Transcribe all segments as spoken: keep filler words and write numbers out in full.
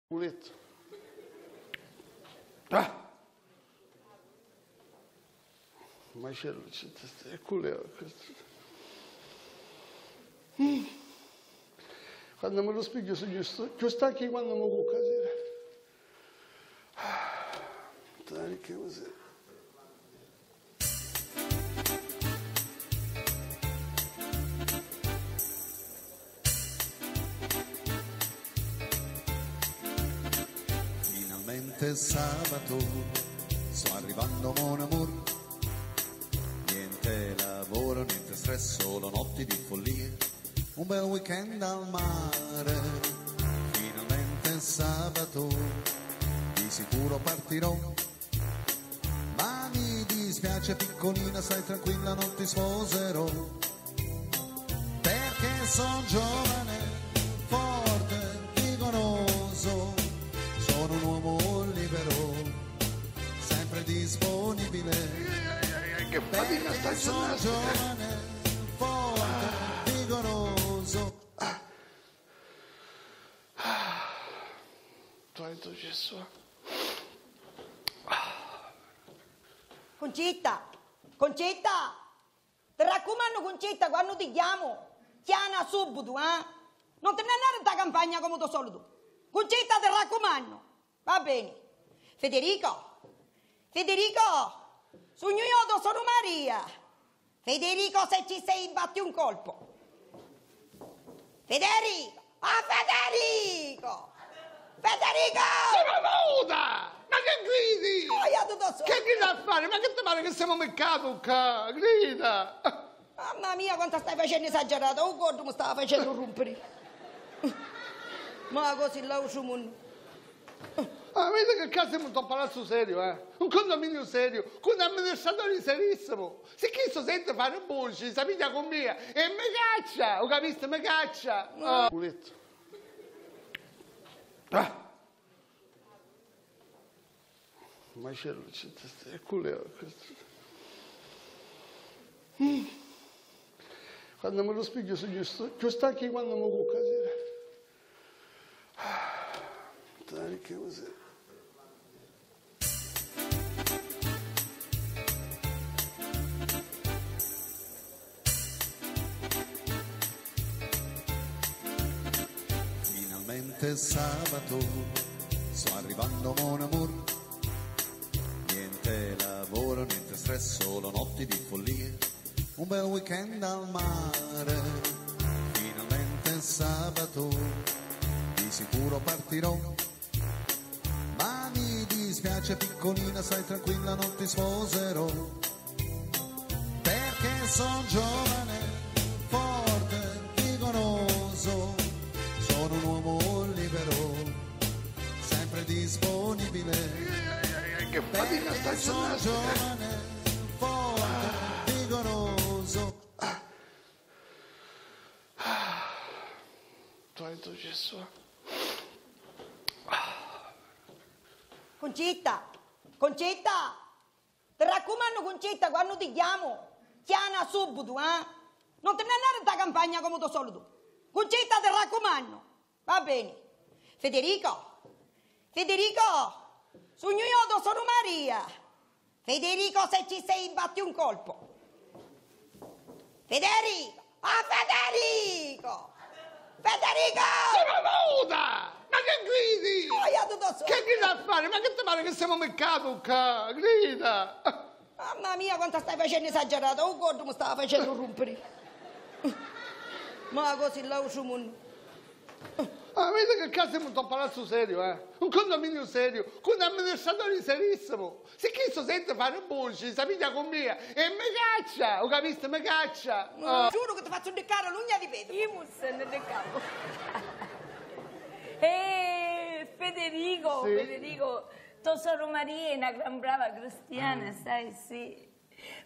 Culettu. Ah! Macellu, ci, ci, ci, è culeo. Mm. Quannu mi lu spigghiu sugnu stu-, cchiù stancu di quannu mi cuccu a sira. Ah, dai, che così. Finalmente è sabato, sto arrivando, mon amour. Niente lavoro, niente stress, solo notti di follia. Un bel weekend al mare, finalmente è sabato, di sicuro partirò. Ma mi dispiace piccolina, stai tranquilla, non ti sposerò. Perché son giovane, forte, vigoroso, sono un uomo libero, sempre disponibile. Che fatica sta giornata. Perché son giovane, forte, vigoroso. Santu Gesù. Cuncita! Cuncita! Ti raccumannu, Cuncita, quannu ti chiamu, chiana subbitu, eh? Non ti nn'annari nta campagna comu to solitu. Cuncita, ti raccumannu. Va beni. Federico! Federico! Sugnu iu, to soru Maria! Federico, se ci sei, batti un colpo. Federico! Ah, Federico! Federico! Sono muta! Ma che gridi? Oia, tu to soru! Che grida a fari? Ma che ti pari che siamo micca ccà? Grida! Mamma mia, quantu stai facennu esagerata, u coddu mi stava facennu rumpiri. Ma così l'autru munnu. Ah, vedi che ccà siamo nto palazzu serio, eh? Un condominio serio, cu n'amministratore serissimo. Si chistu sente fari buci, sa piglia cu mia e mi caccia, u capisti? Mi caccia. Ah. Culettu. Ah. Macellu, ci, ci, è culeo. Mm. Quannu mi lu spigghiu sugnu stu-, cchiù stancu di quannu mi cuccu a sira. Dai, che così. Finalmente è sabato, sto arrivando, mon amour. Niente lavoro, niente stress, solo notti di follia. Un bel weekend al mare, finalmente è sabato, di sicuro partirò. Ma mi dispiace piccolina, stai tranquilla, non ti sposerò. Perché son giovane, forte, vigoroso, sono un uomo libero, sempre disponibile. Che fatica sta giornata. Perché son giovane, forte, vigoroso. Santu Gesù. Cuncita! Cuncita! Ti raccumannu, Cuncita, quannu ti chiamu, chiana subbitu, eh? Non ti nn'annari nta campagna comu to solitu. Cuncita, ti raccumannu. Va beni. Federico! Federico! Sugnu iu, to soru Maria! Federico, se ci sei, batti un colpo. Federico! Ah, Federico! Federico! Sono muta! Ma che gridi? Oia, tu to soru! Che grida a fari? Ma che ti pari che siamo micca ccà? Grida! Mamma mia, quantu stai facennu esagerata, u coddu mi stava facennu rumpiri. Ma così l'autru munnu. Ah, vedi che ccà siamo nto palazzu serio, eh? Un condominio serio, cu n'amministratore serissimo. Si chistu sente fari buci, sa piglia cu mia e mi caccia, u capisti? Mi caccia. Ah. Giuru che ti fazzu diccari l'ugna di petru. Iu mi ssennu di capu. Eh, Federico, sì. Federico, to soru Maria è una gran brava cristiana, sai, sì.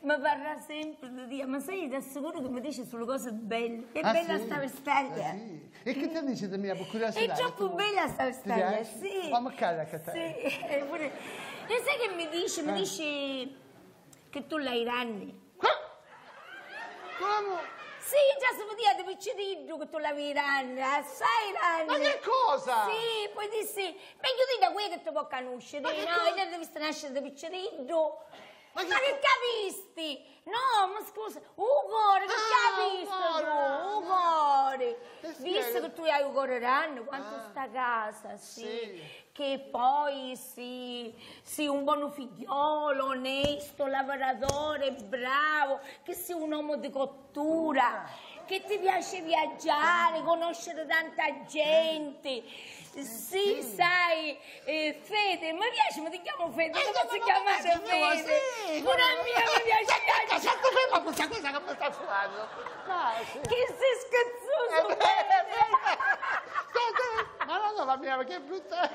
Mi parla sempri di tia, ma sai, t'assicuru chi mi dici sulu cosi belli. Che bella sta vestaglia. Ah, sì? E chi ti dici di mia, per curiosità? È troppu bella sta vestaglia, sì. Ma macari a cantare. Sì, e pure. E sai che mi dici? Mi dici che tu l'hai ranni. Comu? Sì, già si vidia di picciriddu chi tu l'avi ranni, assai ranni. Ma che cosa? Sì, poi dissi, megghiu di idda cu è chi ti po' canusciri, no? Idda ti visti nasciri di picciriddu. Ma che capisti? No, ma scusa, u cori, che capisti tu? U cori. Visti chi tu hai u cori ranni, quantu sta casa, sì. Che poi si, si un bonu figghiolu, onestu, lavaradori, bravu, chi si un omu di cottura, chi ti piaci viaggiari, conosciri tanta genti. Sì, sai, eh, Fede, mi piaci, ma ti chiamo Fede, come si chiama Fede? Pure a mia mi piaci viaggiari. Senti, ferma questa cosa che mi sta suando. Che si schizzusu, Fede! Ma no, no, ma mia, ma che brutta.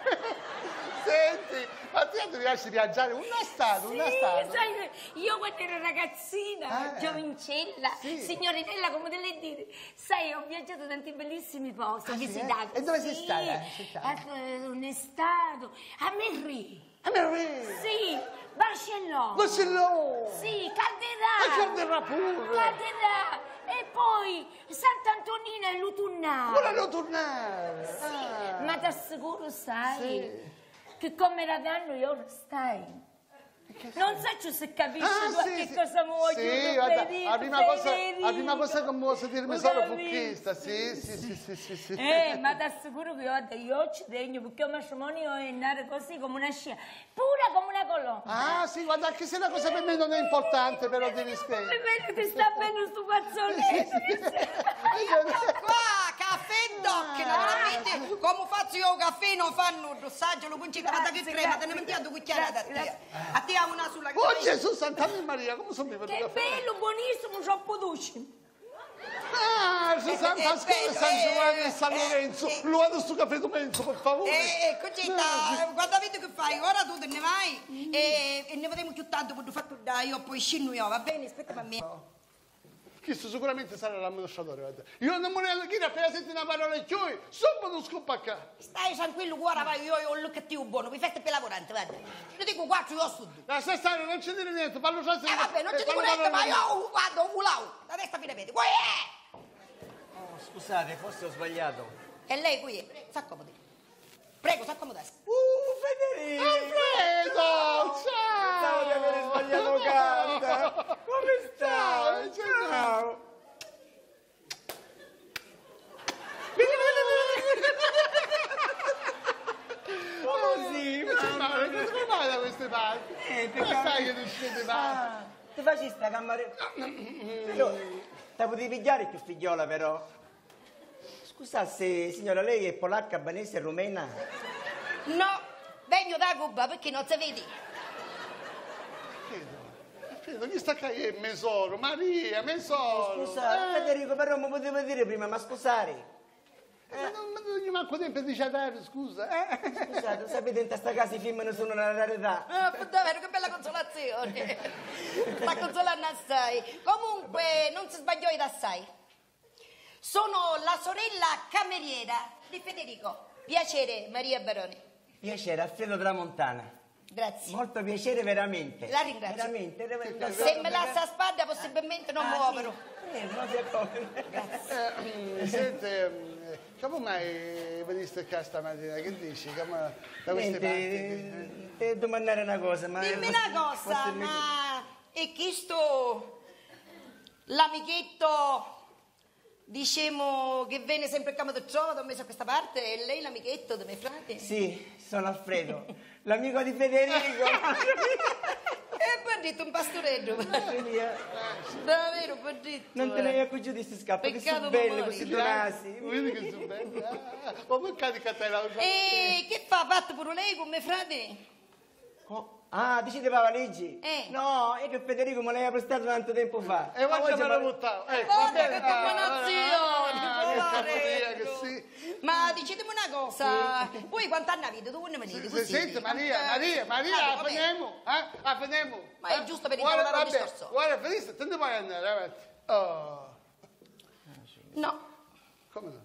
Senti, ma ti ti piaci viaggiari? Unni è statu? Unni è statu? Sì, sai, io quando ero ragazzina, giovincella, signorinella, come ti devi dire, sai, ho viaggiato tanti bellissimi posti, ho visitato. E dove sei stata? Sì, eh, sono stato a Merrì. A Merrì? Sì, Barcellona. Barcellona. Sì, Calderà. E Calderà pure. Calderà. E poi Sant'Antonina e lu Tunnari. Pure lu Tunnari. Sì, ma t'assicuru, sai, che come era dannu io restai. Non sacciu si capisci tu a che cosa mi vuoi riferiri. Sì, guarda, la prima cosa, la prima cosa che mi vuoi dire, mi sono fucchista, sì, sì, sì, sì, sì, sì. Eh, ma t'assicuru che io, guarda, io ci tegnu, perché un matrimonio è andare così come una scia. Pura come una colomba. Ah, sì, guarda, anche se la cosa per me non è importante, però ti rispetto. È meglio che sta bene sto fazzoletto. Ecco qua, caffè doc, naturalmente, come faccio io caffè non fa nulla, saggio, lo concetto, guarda che crema, te ne metti a due cucchiari da te. A te una sola. Oh Gesù, Santa Maria, come sono vivo? Che bello, buonissimo, troppo dolce. Ah, Santa Scuola San Giovanni e San Lorenzo, lu vado stu caffè tu penso, per favore. Eh, eh, Concetta, guarda, vedi che fai, ora tu te ne vai e, e ne vedremo più tanto quando fatto dai, io poi scinno io, va bene? Aspetta per me. Chistu sicuramente sarà l'amministratore, guarda. Io non volevo dire appena senti una parola chiui, subito scoppa qua. Stai tranquillo, ora vai, io, io ho il cattivo buono, vi feste per lavorante, guarda. Io dico quattro, io sto due. Lascia stare, non ci dire niente, fallo trasire. Eh, vabbè, non ci dico niente, ma io vado, ulau, la testa fine vedi. Uè! Oh, scusate, forse ho sbagliato. E lei qui è? S'accomodi. Prego, s'accomodassi. Uh, Federico! Alfredo! Ciao! Pensavo di aver sbagliato carta. Come stai? Ciao! Oh, sì, ma come mai da queste parti? Eh, perché... Ma sai che tu scende male. Ah, ti facisti la cammarera? Però, ti potevi pigliare più figliola, però. Scusasse, signora, lei è polacca, albanese, rumena? No, vengo da Cuba, perché non si vede. Credo, credo, chi sta qua è me soru, Maria, me soru. Scusa, eh. Federico, però mi poteva dire prima, ma scusare. Eh, ma non, ma non gli manco tempo di ciatare, scusa, eh. Scusate, lo sapete, in sta casa i femmini sono una rarità. Ah, davvero, che bella consolazione. Sta consolando assai. Comunque, non si sbagliò assai. Sono la sorella cameriera di Federico. Piacere, Maria Baroni. Piacere, Alfredo Tramontana. Grazie. Molto piacere veramente. La ringrazio. Veramente, veramente. Se mi lassa a spalla, possibilmente non mi opero. Ah, sì. Eh, non si è come. Grazie. Eh, senti, eh, come mai veniste qua stamattina? Che dici? Come, da queste parti? Niente, eh, devo domandare una cosa, ma... Dimmi una cosa, ma è chisto l'amichetto Dicemu che veni sempri ccà mi ti trova, t'ho messo a questa parte, è lei l'amichetto di me frate? Sì, sono Alfredo, l'amico di Federico. E poi ha detto un pastureddu. Mamma mia. Davvero, poi ha detto. Non te ne hai accorgiuto di sti scarpe, che sono belle, così donasi. Vedi che sono belle. Ah, ma perché ti catena? E che fa? Fatta pure lei con me frate? Co-, ah, diciti p'â valigia? Eh. No, è che Federico me l'aveva prestato tanto tempo fa. E oggi me l'ha buttato. Ecco, va bene. Guarda che combinazione, poveretto. Ma dicitemi una cosa, voi quant'anni avete? Tu quanni venite? Così. Senti, Maria, Maria, Maria, la finiamo, eh? La finiamo. Ma è giusto per intavolare un discorso. Guarda, finisci, te ne puoi andare, avanti. Oh. No. Come no?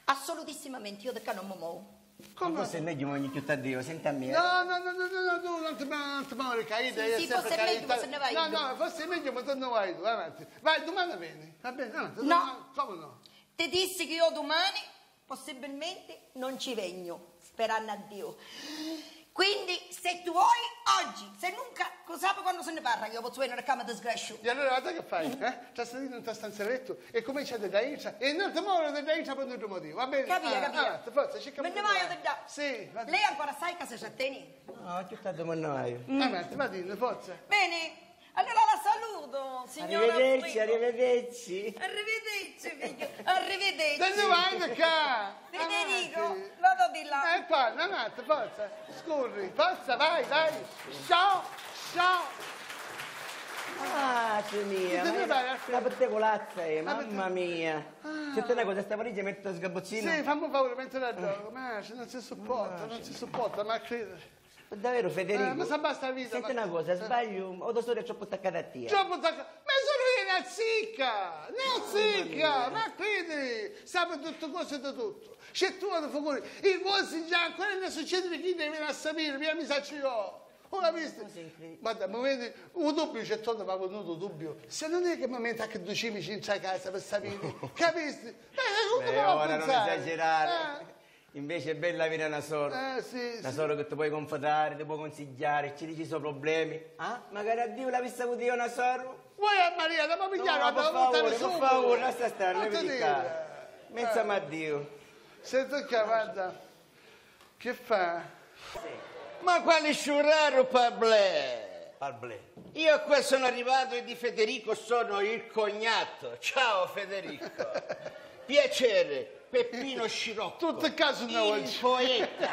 Assolutissimamente, io da ccà non mi muovo. Ma forsi è megghiu ma ogni chiù tardi io, senti a mia. No, no, no, no, no, no, tu non ti, non ti muovere, caita, sì, sì, forse è meglio, ma se ne vai. No, no, forse è meglio, ma tu non vai tu, avanti. Vai, domani veni, va bene, avanti. No. Come no? Ti dissi che io domani possibilmente non ci vegno, sperando a Dio. Quindi, se tu vuoi, oggi, se nunca, cu sapi quannu si nni parra, io pozzu venire ccà, mi disgresciu. E allora guarda che fai, eh? Trasferiti in sta stanza letto e comincia da intra e non ti muovere da intra per nessun motivo, va bene? Capia, capia. Avanti, forza, cerca. Me ne vaiu di ddà. Sì, va. Lei ancora sai ca si tratteni? No, più tardi me ne vaiu. Avanti, va, forza. Bene. Allora la saluto, signora. Arrivederci, arrivederci. Arrivederci, figlio, arrivederci. Te ne vai da ccà. Federico, vado di là. Eh, qua, avanti, forza. Scorri, forza, vai, vai. Sciò, sciò. Ah, Dio mio, ma, ma per te colazza, eh, mamma mia. Senti una cosa, sta valigia metti il sgabuzzino. Sì, fammi un favore, mentre la gioco. Ma non si sopporta, non si sopporta, ma crede. Davvero, Federico? Eh, ma sa basta la vita. Senti una cosa, sbagliu, o tua sorella è troppo attaccata a te? Troppo attaccata? Ma sono io, una zicca! Una zicca! Ma credi! Sape tutte cose di tutto. C'è tu, figuri, i cosi già ancora non succede, chi ne viene a sapere, mia mi saccio io. Ho capito? Guarda, mi vedi, un dubbio c'è tutto, ma con un dubbio. Se non è che mi metto a che due cimici in casa per sapere, capisti? Eh, come ora non esagerare. Invece è bella avere una sora. Eh, sì, sì. Una sora che ti puoi confidare, ti può consigliare, ci dici i suoi problemi. Ah, magari a Dio l'avessi avuto io una sora. Vuoi a Maria, la puoi pigliare, no, per favore, per favore, lascia stare, non ti dire. Pensiamo a Dio. Senti che, guarda, che fa? Ma quali sciurraru, parblè? Parblè. Io qua sono arrivato e di Federico sono il cognato. Ciao, Federico. Piacere, Peppino Scirocco. Tutto caso una voce. Il poeta.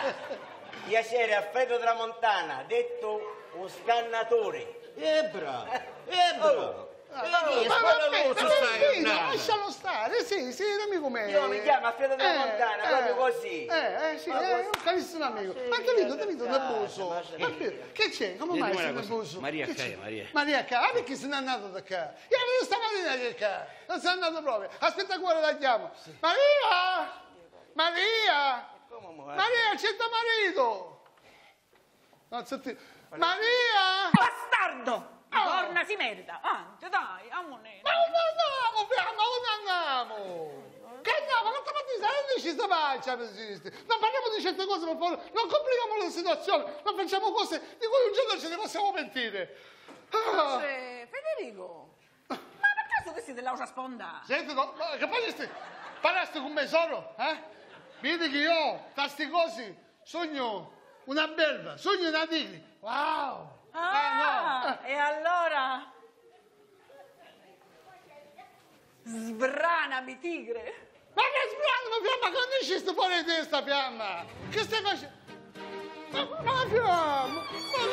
Piacere, Alfredo Tramontana, detto un scannatore. Ebbra, ebbra. Oh. Eh, ma va bene, va bene, lascialo stare, sì, sì, un amico mio. Io mi chiamo Alfredo Tramontana, proprio così. Eh, eh, sì, è un carissimo amico. Ma capito, capito, nervoso. Ma che c'è? Come mai sei nervoso? Maria, Maria. Maria, ah, perché se n'è andato da qua? Io non stavo a dire che qua. Non sei andato proprio. Aspetta, ora la chiamo. Maria! Maria! Maria, c'è tuo marito! Non senti. Maria! Bastardo! Oh! Corna si merita! Avanti, dai, amunì! Ma non andiamo, fiamma, non andiamo! Che andiamo? Che stamattina non ci sta mai, ci esisti! Non parliamo di certe cose, per favore, non complichiamo la situazione, non facciamo cose di cui un giorno ce ne possiamo pentire! Ah! Cioè, Federico! Ma per caso ti siete dell'altra sponda? Senti, no, ma che facesti? Parlasti con me soro, eh? Vedi che io, tra sti cosi, sogno una belva, sogno una tigre. Wow! Ah, eh, no. E allora? Sbranami, tigre! Ma che sbranami, fiamma, che non esci fuori di testa, fiamma? Che stai facendo? Ma, ma fiamma, ma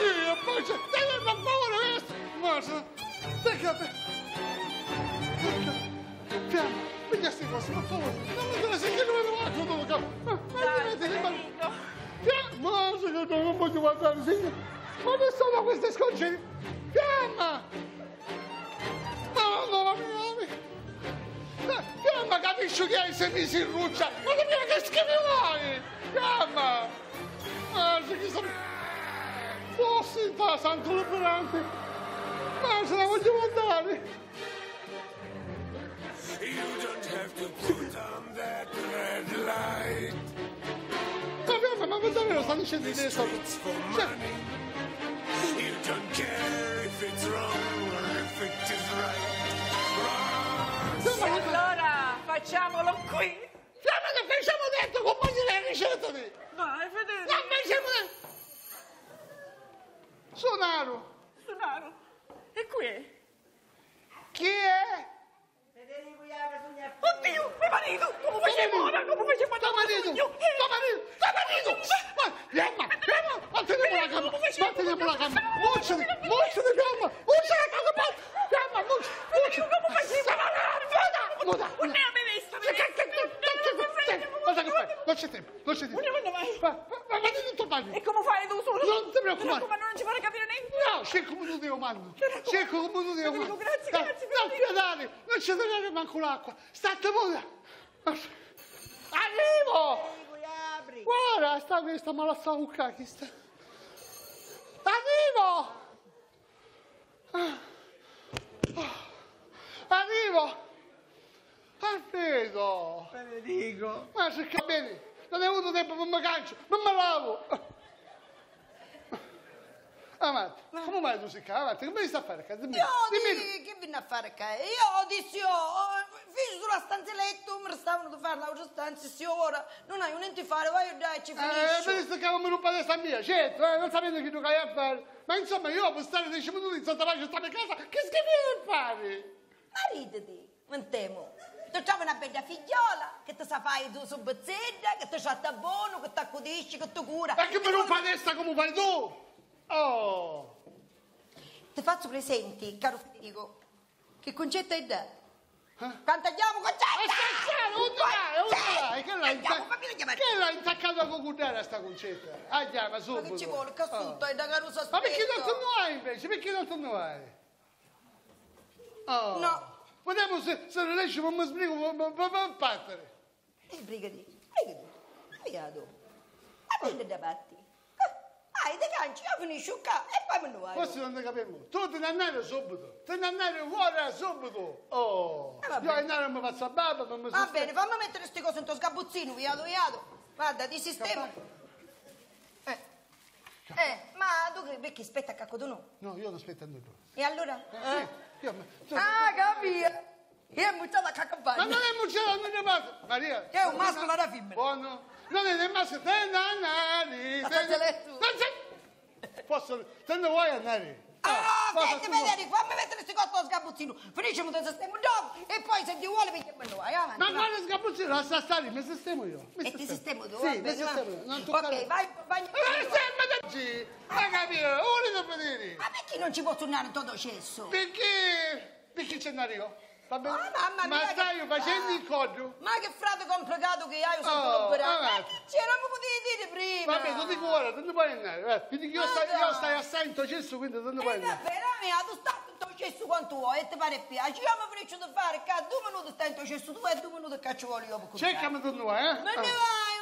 Dio, pace, dai, per favore, questo, ma se, perché, perché, fiamma, piglia sti cose, per favore, non mi interessa che non mi va a conto, ma, ma, ma, dai, Federico. Fiamma, ma se io non voglio guardare, signore, ma che sono queste sconce? Fiamma! Madonna mia, mia! Fiamma, capisci che hai sei mesi in ruccia? Ma che, che schifo hai? Fiamma! Ah, c'è chi sa... Oh, sì, fa, santo liberante! Ma se la voglio guardare! You don't have to put on that red light. Ma fiamma, ma davvero sta dicendo di questo? Cioè... You don't care if it's wrong or if it is right. Wrong. E allora facciamolo qui. Fiamma, che facciamo dentro, compagni della ricetta di... Vai, Federico. Che facciamo dentro? Sunaru. Sunaru. E qui è? Chi è? Federico, Iaga, sugna. Oddio, me marito! Come facciamo ora? Come facciamo a... Tuo marito! Tuo marito! Tuo marito! Ma, fiamma, fiamma! Manteniamo la calma! Manteniamo la calma! Mucciati! Mucciati, fiamma! Mucciati, fiamma! Mucciati! Mucciati! Come facciamo? Muta! Muta! Guarda che fai, non c'è tempo, non c'è tempo. Ma, ma, ma, ma tutto bene. E come fai tu solo? Non ti preoccupare. Ma non ci fare capire niente. No, cerco come tu ti comando. Cerco come tu ti comando. Grazie, grazie, non ci dare manco l'acqua. State muta. Arrivo! Arrivo, apri. Guarda, sta questa, ma la sta ccà, chista. Arrivo! Ah. Ah. Arrivo! Arrivo! Benedico! Ma cerca bene, non hai avuto tempo per me cancio, non me lavo! Avanti, come mai tu sei qua? Avanti, che veni a fare qua? Dimmi, io dimmi. Chi, chi veni a fare qua? Io dissi, io, oh, fici solo la stanza letto, mi restavano da fare l'altra stanza, sì, ora non hai niente da fare, vai, dai, ci finisci. Eh, vedi, sta qua mi rompe la testa mia, certo, eh, non sapendo che tu hai a fare. Ma insomma, io per stare dieci minuti in sottopace sta mia casa, che schifo devo fare? Maritati, mentemu. Ti trovi una bella figliola, che ti sa fare tu su bezzedda, che ti tratta buono, che ti accudisci, che ti cura. E che mi rompe la testa come fai tu? Oh! Ti faccio presenti, caro Federico, che Concetta è da. Eh? Cantagghiamo, Concetta! Aspetta, unni vai? Unni vai? Che l'hai inta-, che l'hai intaccata con cuddara sta Concetta? Ah, chiama subito. Ma che ci vuole? Che assunto è da caruso aspetto. Ma perché non te ne vai invece? Perché non te ne vai? Oh. No. Vediamo se, se non riesci, non mi sbrigo, mi, mi, mi, mi battere. E brigati, brigati, brigati. Ma prendi da patti. Ah, hai da canci, io finisco qua e poi me ne vado. Forse non ne capiamo. Tu ti ne andare subito, ti ne andare ora subito. Oh, eh, io andare non mi faccio a babbo, non mi... Va bene, fammi mettere sti cose in to sgabuzzino, viato, viato. Guarda, ti sistemo. Eh. Eh, ma tu che, perché aspetta a cacco tu no? No, io non aspetto a nulla. E allora? Eh, sì, io, ma, cioè, ah, capito! Io è mucciata a cacco bagno. Ma non è mucciata, non è maschio. Maria. Che è un maschio, una femmina? Buono. Non è né maschio, te ne andare. Aspetta, letto. Non c'è. Posso, te ne vuoi andare? Ah, senti, Federico, fammi mettere sti cose al sgabuzzino. Finiscimi di sistema dopo e poi se Dio vuole pigliamo noi, avanti. Ma quale sgabuzzino? Lascia stare, mi sistemo io. E ti sistemo tu? Sì, mi sistemo io. Non toccare. Ok, vai, vai. Ma che stai, ma da oggi? Ma capito? Volete vedere? Ma perché non ci posso andare in tuo cesso? Perché? Perché c'è Mario? Va bene? Oh, mamma mia, ma che stai facendo il coddru? Ma che frate complicato che hai, io sono... Oh, avanti. Ma che c'è? Non mi potevi dire prima. Vabbè, ti dico ora, te ne puoi andare. Eh, ti dico, io stai, io stai assai in to cesso, quindi te ne puoi andare. Eh, vabbè, la mia, tu stai in to cesso quanto vuoi, e ti pare e piace. Io mi faccio da fare, qua due minuti stai in to cesso tu e due minuti qua ci vuole io per... Cercami tu, eh? Ma ne vai,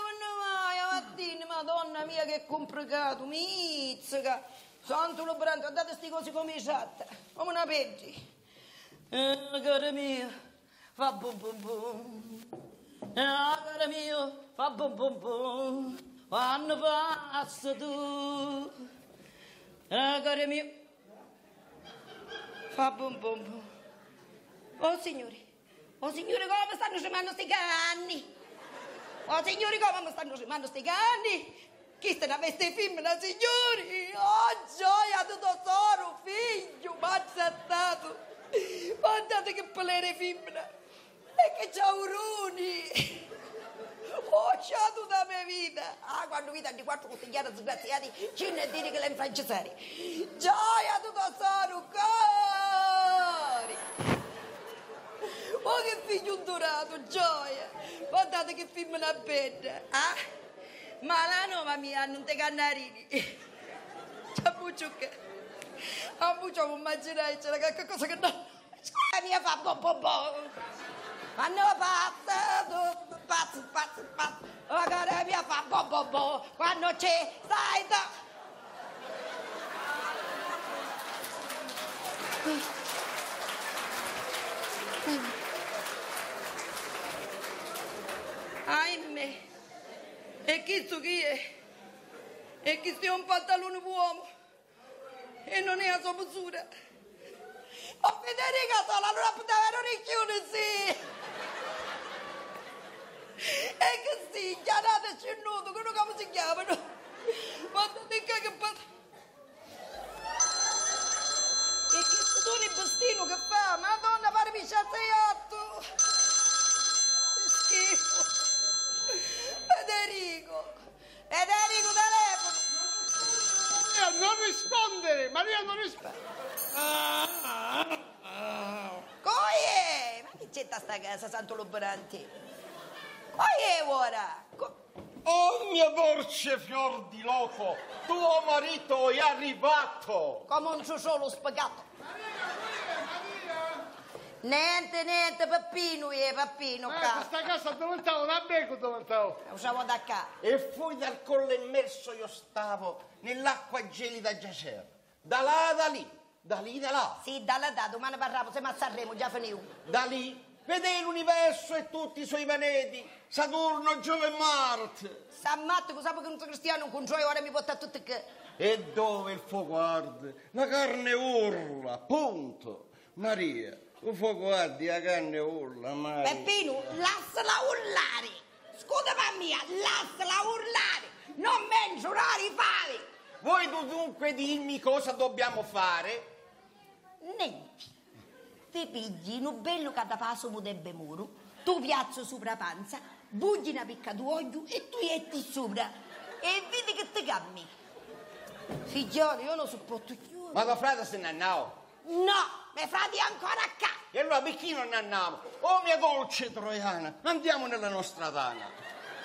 ma ne vai, a mattina, Madonna mia, che complicato, mizzica. Santo Lubrante, guardate sti cosi come i tratta, come una peggio. Eh, cara mia, fa bum bum bum. Eh, cara mia, fa bum bum bum. Quannu passa tu. Eh, cara mia, fa bum bum bum. Oh Signore, oh Signore, come mi stanno tremando sti canni. Oh Signore, come mi stanno tremando sti canni. Chista è una veste di femmina, signori! Oh, gioia di to soru, figghiu, m'ha trattatu! Guardate che pelera di femmina! E che ciauruni! Oh, sciatu da me vita! Ah, quannu vidi a di quattru custigghjati sgraziati, ci n'è diri che l'è in francesari! Gioia di to soru, cori! Oh, che figghiu duratu, gioia! Guardate che femmina bedda, ah! Ma la nova mia non te cannarini. C'è mucciu che. A muccia non immaginai, c'era qualche cosa che no. C'è mia fa bo bo bo. Quando pazzo, pazzo, pazzo, pazzo. La cara mia fa bo bo bo. Quando c'è, sai, da. Ahimè. E chistu chi è? E chistu è un pantalone d'uomo e non è a sua misura. Oh, Federica, sola, non appuntavi a ricchione, sì! E che sì, chianate scennuto, che non come si chiamano? Guardate che, che pa-, e chi stu Toni Bustinu che fa? Madonna, pare pisciazzaiottu! Che schifo! Federico! Federico, telefono! Maria, non rispondere! Maria, non rispondere! Coie! Ma chi c'è sta casa, santo lubrante? Coie ora? Co- Oh mia porce fior di loco, tuo marito è arrivato! Come un ciuciolo spagato. Maria, Maria, Maria! Nenti, nenti, Peppinu, eh, Peppinu, ccà. Ecco, sta casa addivintau un abbecu, addivintau. Usavota ccà. E fui dal collo immerso io stavo nell'acqua gelida giacer. Da là, da lì, da lì, da là. Sì, da là, da, dumani parramu, semu a Sanremu, già finiu. Da lì, vedei l'universo e tutti i suoi pianeti, Saturno, Giove e Marte. Sta mattu, cu sapi chi un cristianu ncuntru e ora mi porta a tutti ccà. E dove il fuoco arde, la carne urla, appunto. Maria, u focu ardi, a carni urla, Maria. Peppinu, lassala urlari! Scutami a mia, lassala urlari! Non me nciurari i favi! Vuoi tu dunque dirmi cosa dobbiamo fare? Nenti. Ti pigli nu bellu catapasumu de bemuru, tu piazzu supra a panza, bugghi na picca d'uogghiu e tu jetti supra e vidi chi ti cammi. Figghioli, io non suppottu più. Ma to frati si nn'annau? No, me frati è ancora ccà! E allora picchì non andiamo? Oh mia dolce Troiana, andiamo nella nostra tana.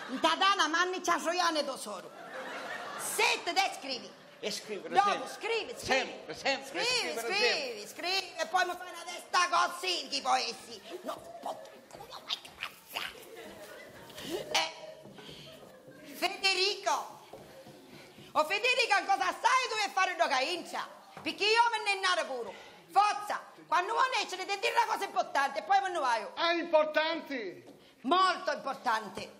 Nta tana mannicci a Troiana e to soru. Sette, te scrivi. E scrivere dopu, sempre. Scrivi, scrivi. Sempre, sempre, scrivi, scrivere scrivi, sempre. Scrivi, e poi mi fai una testa così, chi può essere? No, po-, eh, Federico! O Federico, ancora assai tu e fare ddoca intra, picchì io mi nne nn'aru puru. Forza, quannu vo nesciri ti dirra cosa importante e poi mi nnu vaiu. Ah, importanti? Molto importante.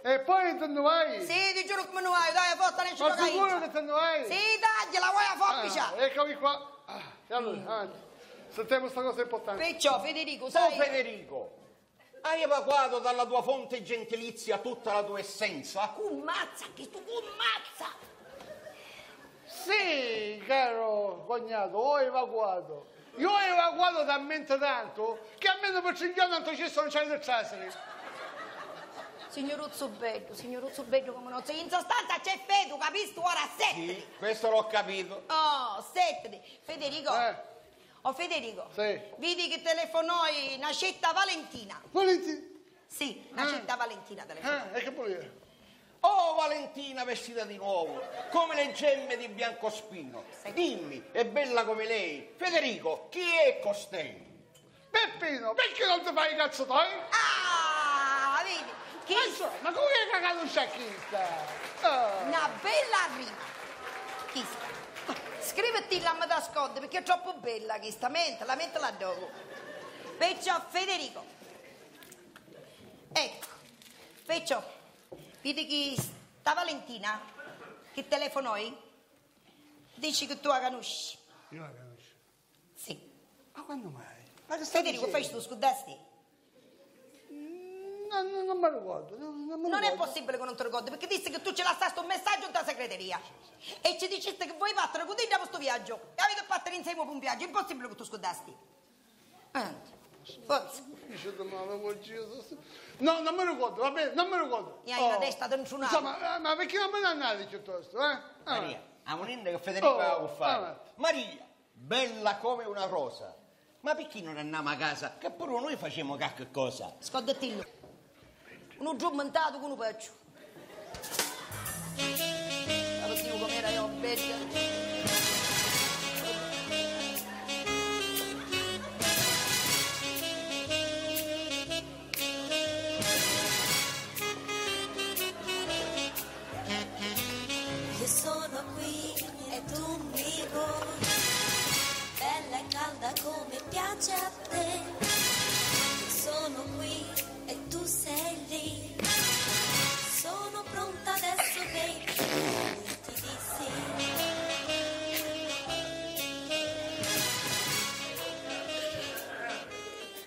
E poi ti nnu vai? Sì, ti giuru che mi nnu vaiu, dai, forza, nesci ddoca intra. Ma sicuro che ti nnu vai? Sì, dai, la vuoi a forbicia? Ah, eccomi qua. Ah, e allora, avanti. Sentiamo sta cosa importante. Perciò, Federico, sai. Oh, Federico! Hai evacuato dalla tua fonte gentilizia tutta la tua essenza? Cummazza, chistu cummazza! Sì, caro cognato, ho evacuato. Io ho evacuato talmente tanto che almeno per cinque giorni non ci sono, non c'è da trasere. Signuruzzu beddu, signuruzzu beddu come non sei. In sostanza c'è Fedu, capistu? Ora sette. Sì, questo l'ho capito. Oh, sette. Federico. Eh. Oh Federico, sì. Vidi chi telefonoi na certa Valentina. Valentina? Sì, na certa Valentina telefonoi. Ah, e che vuol dire? Oh Valentina vestita di nuovo, come le gemme di Biancospino. Sì. Dimmi, è bella come lei? Federico, chi è costei? Peppino, perché non ti fai i cazzi toi? Ah, vidi? Chi... Ma insomma, ma come hai cagato un sciacchista? Oh. Na bella rima. Chista. Scrivitilla, mi da sconti, perché è troppo bella chista. Mentila, mentila addocu. Perciò Federico. Ecco. Perciò, vidi chi sta Valentina, chi telefonoi, dici che tu la canusci. Io la canusci? Sì. Ma quannu mai? Ma che stai dicennu? Federico, fai stu scurdasti? Mm, no, no, non mi ricordo, no, non mi ricordo. Non è possibile che non ti ricordi, perché dissi che tu ci lassasti un messaggio nta segreteria e ci dicisti che vuoi partiri cu Dinda pu stu viaggio e aviti a partiri insieme pu un viaggio, impossibile che tu scurdasti. Eh, forza. Dice domani, oh Gesù. No, non mi ricordo, va bene, non mi ricordo. Io ho la testa di un tsunami. Insomma, eh, ma perché non me ne andate piuttosto, eh? Ah. Maria, amuninni che Federico ha da fare. Avanti. Maria, bella come una rosa. Ma picchì non andiamo a casa, che pure noi facciamo qualche cosa? Scordatillo. Unu drummintatu cu nu pecciu. Ca vidi com'era io bedda. Io sono qui e tu mi vuoi, bella e calda come piace a te. Io sono qui e tu sei lì. Sono pronta adesso, baby, ti dissi.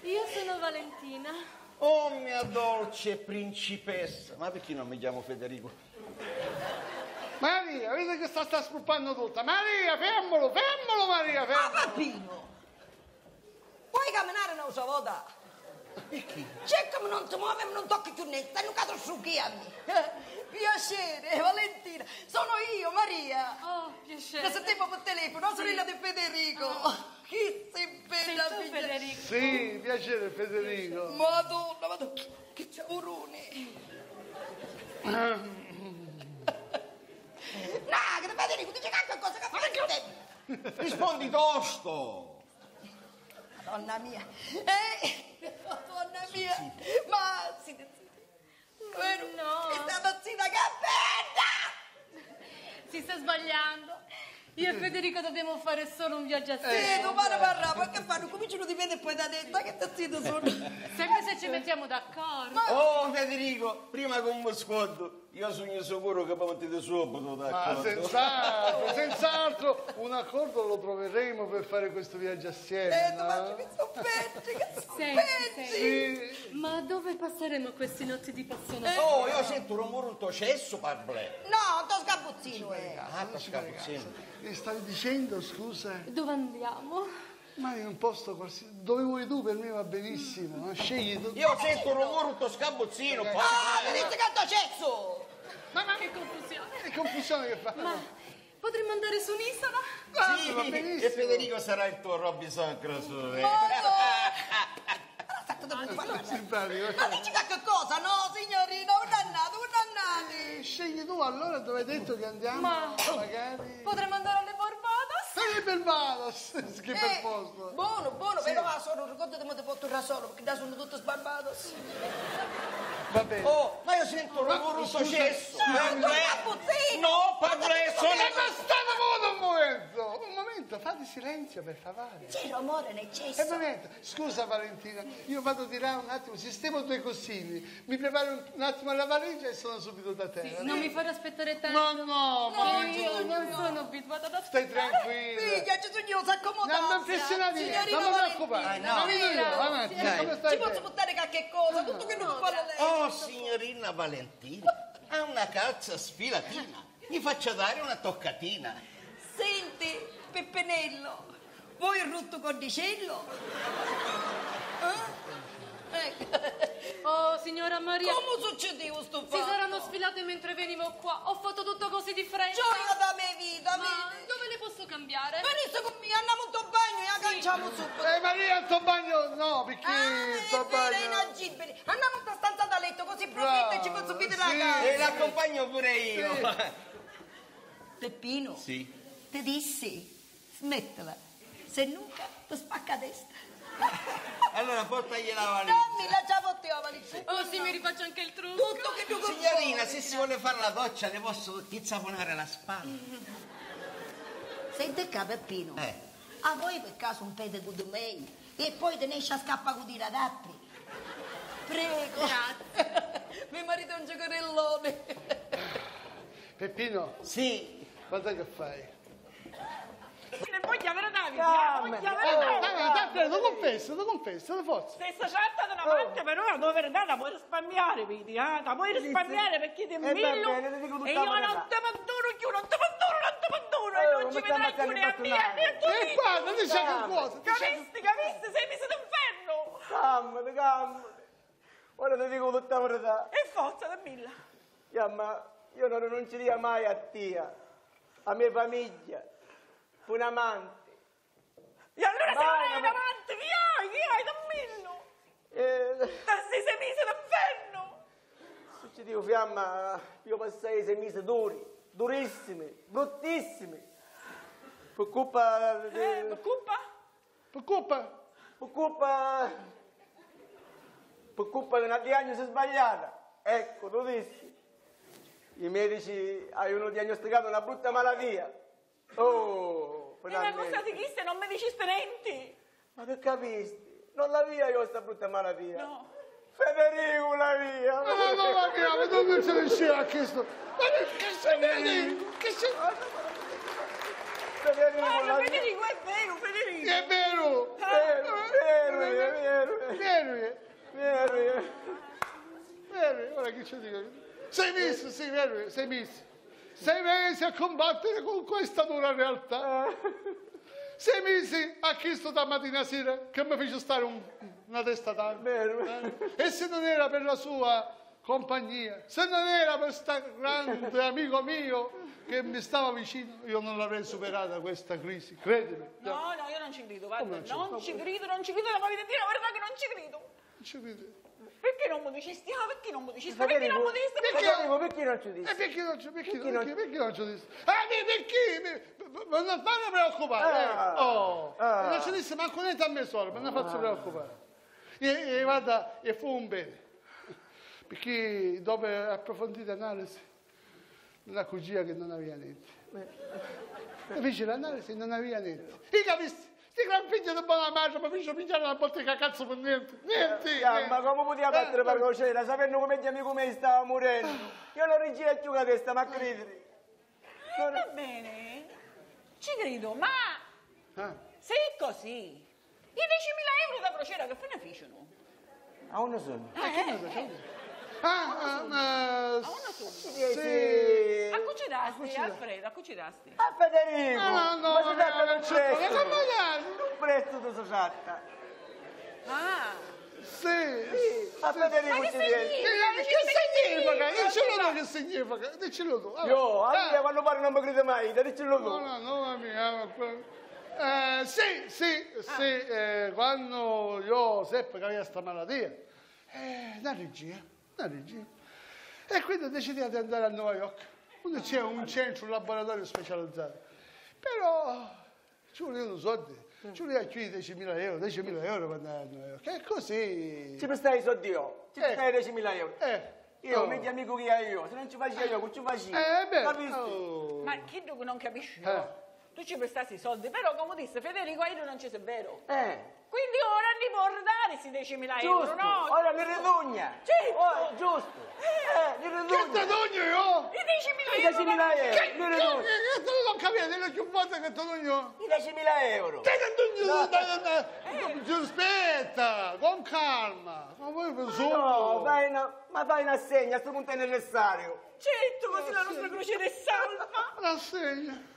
Io sono Valentina. Oh mia dolce principessa, ma perché non mi chiamo Federico? Maria, vedi che sta, sta spuppannu tutta. Maria, fermalo, fermalo, Maria, fermalo. Ah, Peppinu! Vuoi camminare un'altra vota? Perché? Cercami, non ti muovi, non tocchi più niente, stai nucato strucchianni. Piacere, Valentina, sono io, Maria. Oh, piacere. Che sentiamo per telefono, la sorella di Federico. Oh. Chi sei bella, figlia. Sei tu, Federico? Sì, piacere, Federico. Madonna, madonna, che ciauruni. No, che ti Federico, dici qualcosa, che fai? Rispondi tosto. Madonna mia. Eh, Madonna mia. Ma siti ziti. Veru? No. Sta pazzina che è bella! Si sta sbagliando. Io e Federico dobbiamo fare solo un viaggio assieme. Eh, domani parliamo, che fanno? Cominciano di vede e poi da detta, che te zitto sono. Sempre se ci mettiamo d'accordo. Oh, Federico, prima che mi scordo, io sugnu sicuru che vi mettiti subito d'accordo. Ma senz'altro, senz'altro, un accordo lo troveremo per fare questo viaggio assieme, no? Eh, ma ci mi sono persi, che sono persi. Senti, senti, ma dove passeremo queste notti di passione? Oh, io sento un rumore in to cesso, parblè. No, to sgabuzzino, eh. Ah, to sgabuzzino. Che stavi dicendo, scusa? Dove andiamo? Ma in un posto qualsiasi, dove vuoi tu, per me va benissimo, no? Scegli tu. Io sento un rumore, un sgabuzzino, poi... Ah, mi dici che to cesso! Ma, ma che confusione! Che confusione che fa? Ma potremmo andare su un'isola? Sì, va benissimo. E Federico sarà il tuo Robinson Crusoe. Madonna! Simpatico. Ma dici qualche cosa? No, signorina, un dannato, un dannato. Eh, scegli tu allora dove hai detto che andiamo? Ma magari potremmo andare alle Barbados? E le Barbados, che bel posto. Buono, buono, però la sono, ricordati, ma ti porto il rasolo, perché da sono tutto sbarbato. Va bene. Oh, ma io sento un rumore in sto cesso. No, tu sgabuzzino! No, parblè, sono... Eh, ma state voi un momento, un momento, fate silenzio, per favore. C'è rumore nel cesso. Un momento, scusa Valentina, io vado di là un attimo, sistemo due cosini, mi preparo un, un attimo la valigia e sono subito da te. Sì, non mi fare aspettare tanto. No, no, ma io non sono abituata ad aspettare. Stai tranquilla. Figlia, ci sono io, s'accomoda. Non mi impressionare, non mi preoccupare. Signorina Valentina. Avanti, come stai? Ci posso portare qualche cosa? Tutto che non vuole lei. Oh, signorina Valentina, ha una calza sfilatina. Mi faccia dare una toccatina. Senti, Peppinello, vuoi il rutto cordicello? Eh? Ecco. Oh, signora Maria. Come succedeva sto fatto? Si saranno sfilate mentre venivo qua. Ho fatto tutto così di fretta. Gioia da me vita, ma dove le posso cambiare? Venisse con me, andiamo in to bagno e la canciamo subito. Eh, Maria, il tuo bagno no, perché... Ah, è vero, è inagibile. Andiamo in sta stanza da letto, così profitto e ci fa subito la casa. E l'accompagno pure io. Peppino, sì, ti dissi, smettila, se nunca ti spacca a testa. Allora portagli la valigia. Dammi la ciabatta e la valigia. Oh, sì, mi rifaccio anche il trucco. Tutto che tu... Signorina, se si vuole fare la doccia, le posso chizzafonare la spalla. Senti qua, Peppino. Eh. A voi per caso un pede cu due mei? E poi te ne esci a scappa cu tira d'altri. Prego. Grazie. Me marito è un giocherellone. Peppino. Sì. Guarda che fai. Ne voglio avere una vita, voglio avere una vita. Dai, dai, dai, lo confesso, lo confesso, lo forza. Se sta certa da una parte, però la tua verità la puoi risparmiare, vedi, eh? La puoi risparmiare perché ti millo e io non ti perdono più, non ti perdono, non ti perdono, e non ci vedrai più né a mia né a tua vita. E guarda, dice che cosa? Capisti, capisti? Sei miso d'inferno! Calmati, calmati. Ora ti dico tutta la verità. E forza, dimmilla. Io, ma io non rinunceria mai a tia, a mia famiglia, un amante. E allora se non hai un amante, chi hai? Chi hai? Dammillo! Eh. Ti sei sei mesi d'inferno! Succedeu, fiamma, io passai sei mesi duri, durissimi, bruttissimi. Pi cuppa di... Eh, pi cuppa? Pi cuppa? Pi cuppa, pi cuppa di na diagnosi sbagliata. Ecco, tu dissi. I medici avevano diagnosticatu na brutta malatia. Oh, finalmenti. E na cosa di chiste non mi diciste nenti? Ma che capisti? Non l'avia io sta brutta malatia. No. Federico l'avia. Ma non l'avia, ma non si riusciva a questo. Ma che Federico? Che se... Federico l'avia. Federico, è vero, Federico. È vero. Vero, vero, è vero. Vero, è. Vero, è. Vero, ora che ci dico? Sei mesi, sì, vero, sei mesi. Sei mesi a combattere con questa dura realtà. Sei mesi a chisto da mattina a sera che mi fece stare un, una testa tanto. Vero. Eh? E se non era per la sua compagnia, se non era per sta grande amico mio che mi stava vicino, io non l'avrei superata questa crisi, credimi. No, no, io non ci credo, guarda, non ci credo, non ci credo, la volete dire la verità che non ci credo. Ci vidi. Perché non mi dicisti? Ah, perché non mi dicisti? Perché non mi dicisti? Perché? Perché non ci dici? E perché non ci, perché, perché, perché non ci dici? Ah, mi, perché? Mi, Ma non farmi preoccupare, eh. Oh, non ci disse manco niente a me sora, ma non faccio preoccupare. E, e guarda, e fu un bene, perché dopo approfondita analisi, una cugia che non aveva niente. E fece l'analisi e non aveva niente. E capisci? Sti gran figli di buona madre mi fece pigliare una botta di cazzo per niente. Niente, eh, niente. Ma come poteva battere per crociera, sapendo come il mio amico me stava morendo? Io non riggirei più la testa, ma credere. Eh, va bene, ci credo, ma se è così, i diecimila euro da crociera che fine ficinu? A uno solo. Eh, eh. Ah, ah, ah, sì. A cu ci dasti, Alfredo, a cu ci dasti? A Federico. Ah, no, ma si tratta di un prestito. Un prestito si tratta. Ah. Sì. Sì, a Federico ci viene. Che significa? Dicilo tu, che significa? Dicilo tu. Io, a mia quando parlo non mi crede mai, dicilo tu. No, no, no, ma mia, ma que- Eh, sì, sì, sì, eh, quando io seppi che aveva sta malattia, eh, una regia, una regia. E quindi decidì di andare a New York, dove c'è un centro, un laboratorio specializzato. Però ci volevano soldi, ci voleva più di diecimila euro, diecimila euro per andare a New York. E così... Ci prestai i soldi io, ci prestai diecimila euro. Eh. Io, megghiu amicu chi hai io, se non ci faccio io, chi ci faccio? Eh, è vero. Capisti? Ma chiddu che non capisci io, tu ci prestasti i soldi, però come disse Federico, a iddu non ci sei vero. Eh. Quindi ora ni può ridari sti diecimila euro, no? Ora ni ridugna. Certo. Oh, giusto. Eh, ni ridugna. Che ti dugno io? I diecimila euro. I diecimila euro, ni ridugna. Che tu non capisci, è la più forte che ti dugno. I diecimila euro. Che ti dugno? Aspetta, con calma. Ma poi... No, fai una, ma fai un'assegna, a sto punto è necessario. Certo, così la nostra crociera è salva. Un'assegna.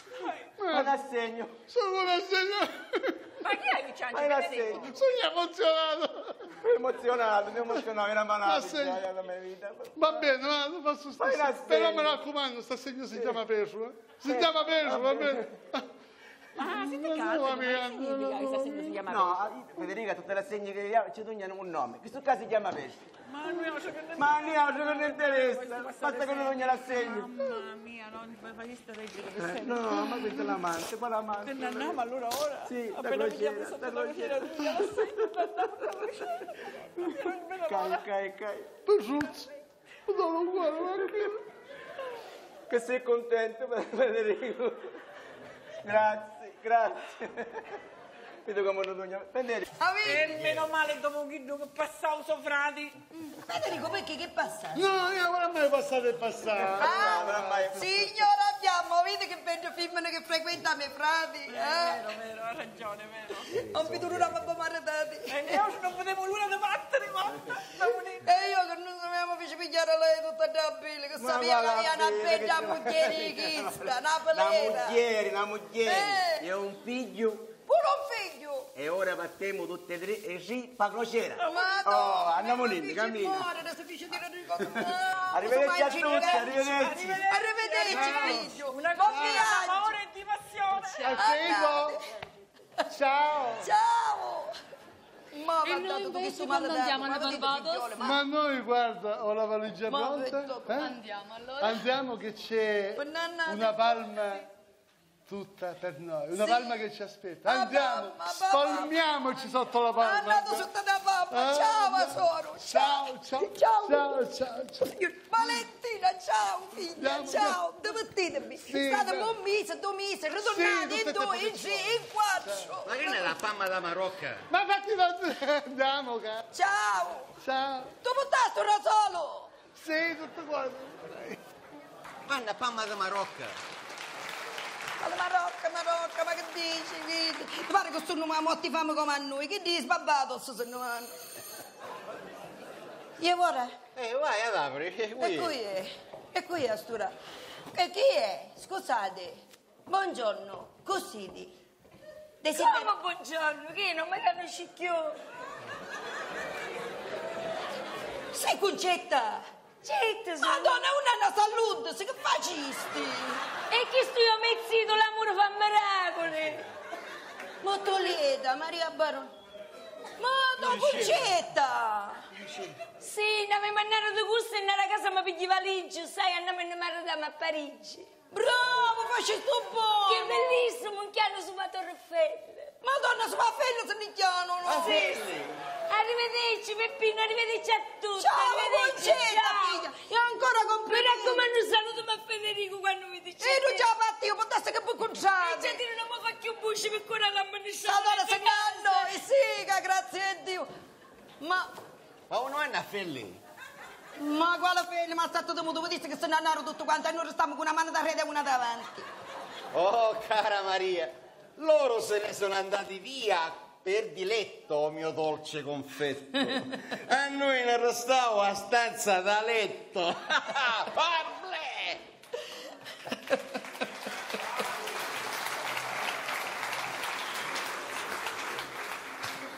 Ma l'assegno. Solo un'assegno. Ma chi è che c'ha... Sono emozionato. Sono emozionato, mi emozionavo, era malato già la mia vita. Va bene, ma lo faccio stesso. Però mi raccomando, sta segno si chiama Petro, eh. Si chiama Petro, va bene. Ma senti calmo, ma che significa che sta segno si chiama Petro? No, Federica, tutte le segne che ci sono hanno un nome. Questo qua si chiama Petro. Ma a noi altro che non interessa, basta che non ogni l'assegno. Mamma mia, non mi faceste leggere per sempre. No, ma questa è l'amante, poi l'amante. Che non andiamo allora ora? Sì, appena pigliamo sotto la crociera, lui l'assegno, non andiamo. Cai, cai, cai. Perciò, non lo guardo, ma che... Che sei contento, Federico? Grazie, grazie. Vedo come non... Federico. E meno male dopo chiddu che passau so frati. Federico, perché, che passa? No, io non ho mai passato e passare. Ah, signora, abbiamo, vedi che belle femmine che frequenta me frati, eh? È vero, vero, ha ragione, è vero. Non vi durerà, ma voi maritati. E noi non potevamo l'una da battere, ma... E io che non sapevamo, feci pigliare lei tutta da bile, che sapeva che aveva una bella mugghieri chista, una plena. Una mugghieri, una mugghieri. Eh. E un figlio. Pure un figlio! E ora partemu tutti e tre e sì pa crociera. Madonna, oh, andiamo, Nini, cammina. Arrivederci a tutti, arrivederci. Arrivederci, figlio. Buon viaggio. Amore di passione. Ciao. Ciao. Ma e noi invece quando andiamo a Barbados? Ma noi, guarda, ho la valigia pronta. Andiamo allora. Andiamo che c'è una palma. Tutta per noi, una palma che ci aspetta. Andiamo, spalmiamoci sotto la palma. Andate sotto la palma. Ciao, tesoro. Ciao, ciao, ciao, ciao, ciao. Valentina, ciao, figlia, ciao. Divertitevi. State un mese, due mesi, ritornate in due, in tre, in quattro. Ma che è la palma da Marocca? Ma infatti andiamo, cara. Ciao. Ciao. Tu buttaste un rasolo? Sì, tutto quanto. Vanna, pamma di Marocca. Ma di Marocca, Marocca, ma che dici? Chi... Ti pare che sunnu morti fame come a noi? Chi dici, sbabbato, se ne vanno. Io ora? Eh, vai ad apri. E qui è? E qui è a stura? E chi è? Scusate. Buongiorno, così di... Desidero... Come buongiorno? Chi, non mi conosci più? Sei Cuncetta? Certo, sono. Madonna, una, una salute, che facisti? E chi stu io mezzito, l'amore fa miracoli. Molto lieta, Maria Barone. Madonna, Cuncetta! Sì, non mi mannare di gusto e nella casa mi pigli valigia, sai, andiamo e ne maritamo a Parigi. Bravo, facistu bonu! Che bellissimo! Simu 'n chianu su Matorraffelli. Madonna, su Matorraffelli si nni chianu, no? Sì, sì. Arrivederci, Peppino, arrivederci a tutti. Ciao, arrivederci, Concetta, ciao. Figlia. Io ancora complimenti. Mi raccomandu, salutami a Federico quando mi dice. E tu già fatti, io può darsi che vi cuntrati. E già ti non mi fa più buci per curare l'amministrazione. Allora, se nanno, e sì, che grazie a Dio. Ma Ma uno è una fellì? Ma quale fellì? Ma sta tutto muto, vedisti che se ne andarono tutti quanti, e noi restammo con una mano da rete e una davanti. Oh, cara Maria, loro se ne sono andati via per diletto, o mio dolce confetto. A noi ne restava la stanza da letto. Parblè!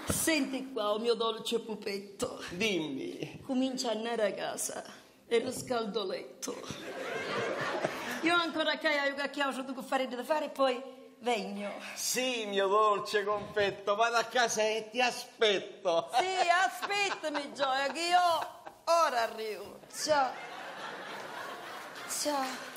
Senti qua, o mio dolce pupetto. Dimmi. Cumincia a andare a casa e riscaldo letto. Io ancora a casa ho qualche altro da fare, da fare e poi vegno. Sì, mio dolce confetto, vado a casa e ti aspetto. Sì, aspettami, gioia, che io ora arrivo. Ciao. Ciao.